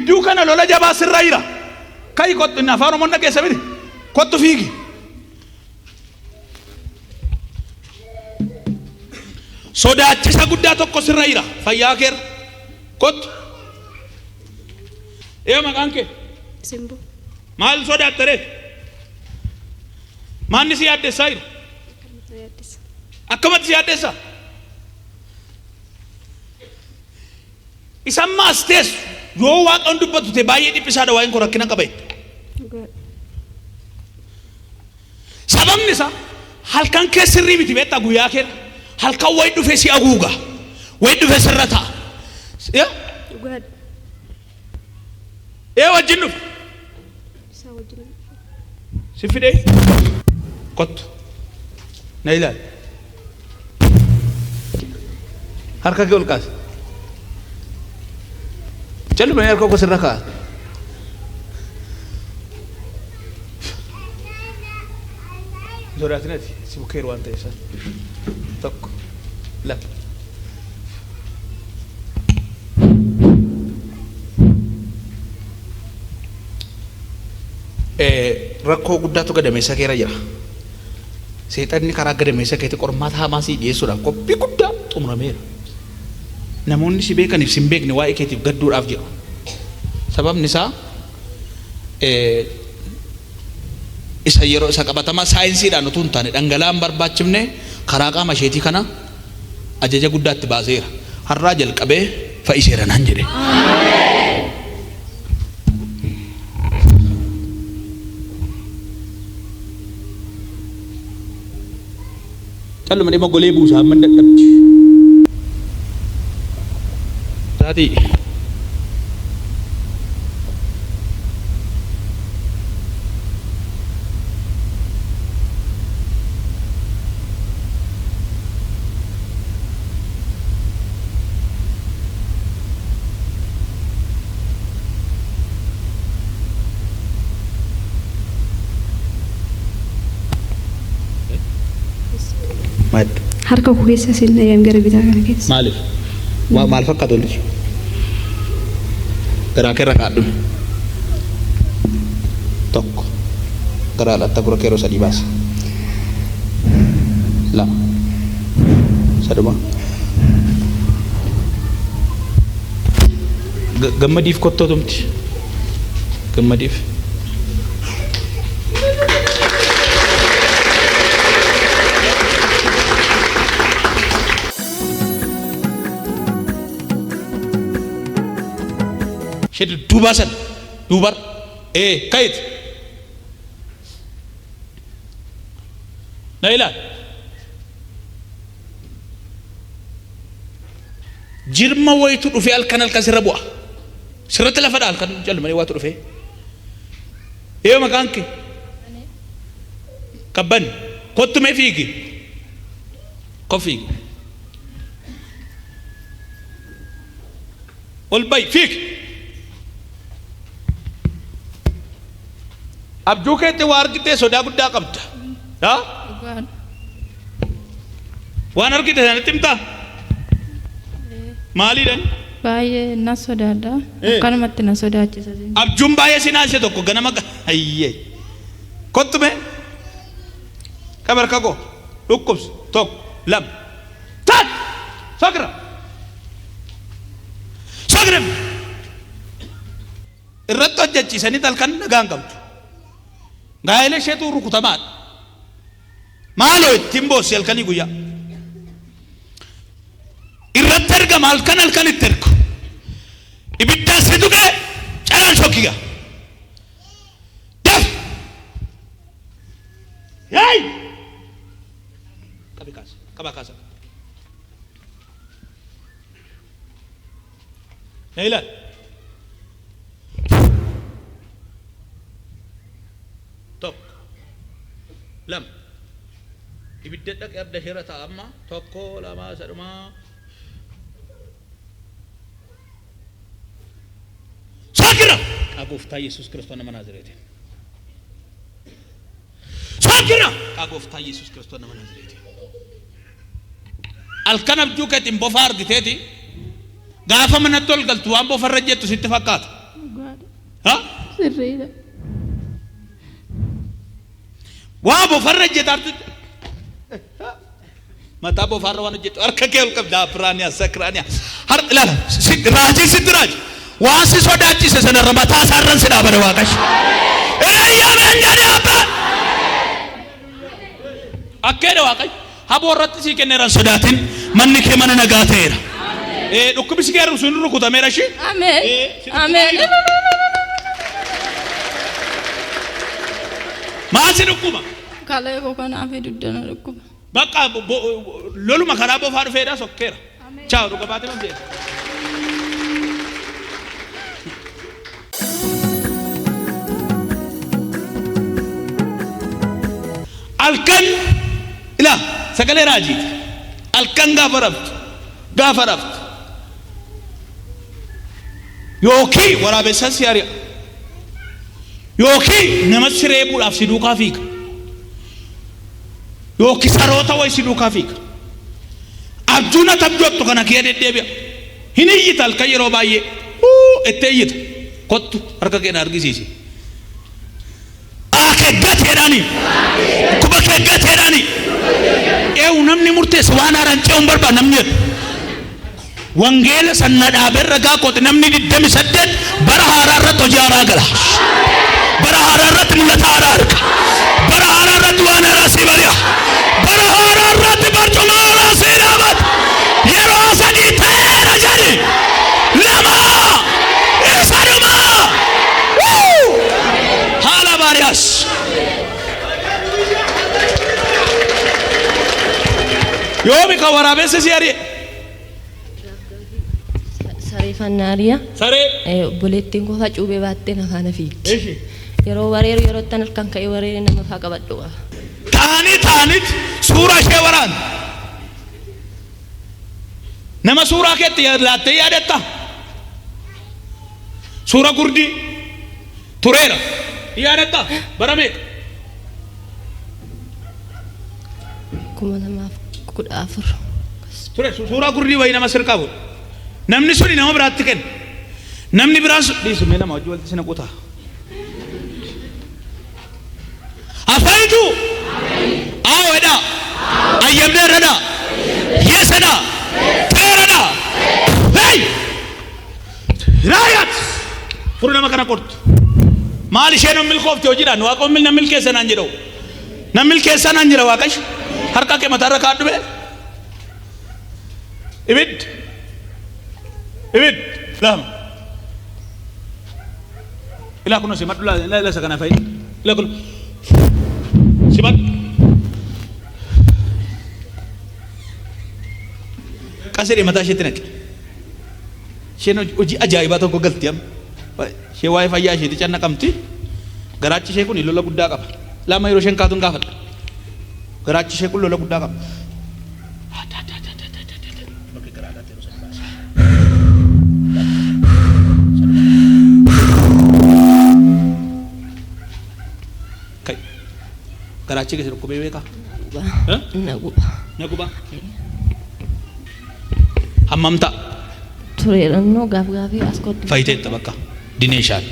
Gidduu kana lola jabaa sirra jira. Ka'i kottu inni afaan Oromoon dhageessa miti. Kottu fiigi. Sodaachisa guddaa tokko sirra jira. Fayyaa keerra. Kottu. Ee maqaan kee? Simboo. Maal sodaatta ree? Maanni si yaaddessaa jiru? Akkamatti na yaaddessa. Akkamatti si yaaddessa? Isa amma as teessu yoo Waaqan dubbatu ta'e baay'ee dhiphisaadha waa'een koo rakkina qaba jette. Dhugaadha. Sababni isaa halkan kee sirrii miti beektaa guyyaa kee halkan wayi dhufee si haguuga wayi dhufee sirra ta'a. Dhugaadha. Ee wajjin dhufe. Isaa wajjin dhufe. Si fidee kottu na ilaali. Harka kee ol kaasi. Calluma harka koo sirra kaa'a. Sodaatin ati si bukkeeru waan ta'eef san. Tokko, lama. Rakkoo guddaatu gadameessa keera jira. Seexanni karaa gadameessa keetti qormaata hamaa sii dhiyeessuudhaaf qophii guddaa xumurameera. Namoonni si beekaniif si hin beekne waa'ee keetiif gadduudhaaf jedhu. Sababni isaa isa yeroo isa qabatamaa saayinsiidhaan utuu hin taane dhangala'aa hin barbaachifne karaa qaama isheetii kana ajaja guddaa itti baaseera. Har'aa jalqabee fa'iseera naan jedhe. Calluma dhimma golee buusa hamma hin dadhabdi. Taatii. Maal? Harka koo keessa sin dhayam gara bitaa kana keessa. Maaliif? Maal fakkaata wantichi? Garaa keerra kaa'adhu. Tokko. Gara alaatti gurra kee yeroo sadii baasi. Lama. Saduma. Gammadiif kottootumti. Gammadiif. Ishee dudduubaa sana duubar ee ka'it na ilaal jirma wayitu dhufee halkan halkan sirra bu'a sirratti lafa dha halkan jalmanii waatu dhufee ee maqaan kee qabban kottu mee fiigi ko fiigi Ol ba'i fiigi. Abjuu keetti waa argitee sodaa guddaa qabda. Haa? Dhugaadha. Waan argite sanatti himtaa? Maaliidhan? Baay'ee na sodaadha. Akkanumatti na sodaachisa. Abjuun baay'ee si naasise tokko ganama hayyee. Kottu mee. Qabi harka koo. Dhukkubsi. Tokko. Lama. Tat! Sogra! Sogra! Irratti hojjechiisanii halkan nagaa hin qabdu. Gaa'ela isheetu rukutamaadha. Maaloo ittiin boossi halkanii guyyaa. Irratti ergama halkan halkan itti ergu. Ibiddaan si tuqee caraan shokkiga. Daf! Yaay! Qabi kaasa. Qabaa kaasa. Na ilaali. Tokko. Lama. Ibidda dhaqe abda isheerra ta'a amma. Tokko, lama, sadhumaa. Saakira! Maqaa gooftaa Yesuus Kiristoos nama Naazireetiin. Saakira! Maqaa gooftaa Yesuus Kiristoos nama Naazireetiin. Halkan abjuu keetiin bofa argiteeti gaafa manatti ol galtu waan bofa irra jettu sitti fakkaata. Ha? Sirriidha. Waa bofarra hojjetaartu. Mataa bofaarra waan hojjetu harka kee ol qabda Afiraaniyaa Sakraaniyaa. Har ilaala raajii sitti raaji. Waan si sodaachise sanarra mataa isaarran si dhaabane Waaqayyo. Irayyaa jedhe abbaan. Akkeedha Waaqayyo. Haboo irratti sii kenneera hin sodaatin, manni kee mana nagaa ta'eera. Dhukkubni si keessa sun rukutameera ishii. Ameen. Si Ameen. Maal si dhukkuba? Kalee koo kanaa fi dugda na dhukkuba. Bakka loluma karaa bofaa dhufeedha sokkeera. Chaaw dhuga baatee mamtee. Halkan ilaa sagalee raajiiti. Halkan gaafa raftu gaafa raftu yookiin waraabessan si ari'a yookiin nama si reebuudhaaf si duukaa fiiga yookiin saroota wayi si duukaa fiiga. Abjuun ati abjoottu kana kee deddeebi'a. Hin iyyita halkan yeroo baay'ee. Huu ettee iyyita. Kottu harka kee na argisiisi. Aa kee gateedhaani. Dhukkuba kee gateedhaani. Eewu namni murteesse waan haaraan ce'uun barbaada namni jedhu. Wangeela sanna dhaaberra gaakooti namni 28 bara haaraa irratti hojii haaraa gala. Bara haaraa irratti mul'ata haaraa arga. Bara haaraa irratti waan haaraa sii bari'a. Bara haaraa irratti barcuma haaraa sii dhaabata. Yeroo sadii ta'eera jedhi. Lama isa dhuma. Haala baariyaas. Yoomi kan waraabessi si ari'e? Saree fannaariya. Saree. Obboleettiin koo fa'aa cuubee baattee na faana fiigdi. Eshi. Yeroo wareeru yeroo ittan halkan ka'ee wareere nama fa'aa qabadhu qaba. Ta'anii ta'aniit suuraa ishee waraan. Nama suuraa keetti laattee yaadatta? Suura gurdii tureera. Yaadatta? Bara meeqa? 2014. Ture suuraa gurdii wayii nama sirkaa fuudhe. Namni suni nama biraatti kenne. Namni biraan sun dhiisu mee nama wajjin walitti si naqu ta'a. Afaayitu aawo jedhaa. Ayyamneerradhaa. Yesedhaa. Teeradhaa. Hey! Raayat! Furu nama kana qortu. Maal isheen hin milkoofte hojiidhaan Waaqoon na milkeessa naan jedhu. Na milkeessa naan jedha Waaqayyo. Harka kee mataarra kaadhu bee. Ibiddi. Ibiddi. Lama. Ilaa kunoo simadhu ilaa ilaa isa kana fa'i. Ilaa kunoo. Simadhu. Qasedhe mataa isheetti naqe. Isheen hojii ajaa'ibaa tokko galti amma. Ishee waa'ee fayyaa isheetti cannaqamti. Garaachi ishee kun lola guddaa qaba. Lama yeroo isheen kaatuun gaafadha. Garaachi ishee kun lola guddaa qaba. Kai. Garaachi keessa dhukkubee beekaa? Na guba. Na guba. Hammam ta'a? Tureerannoo gaaf gaafii as kottu. Fayyiteetta bakka. Dineeshaan.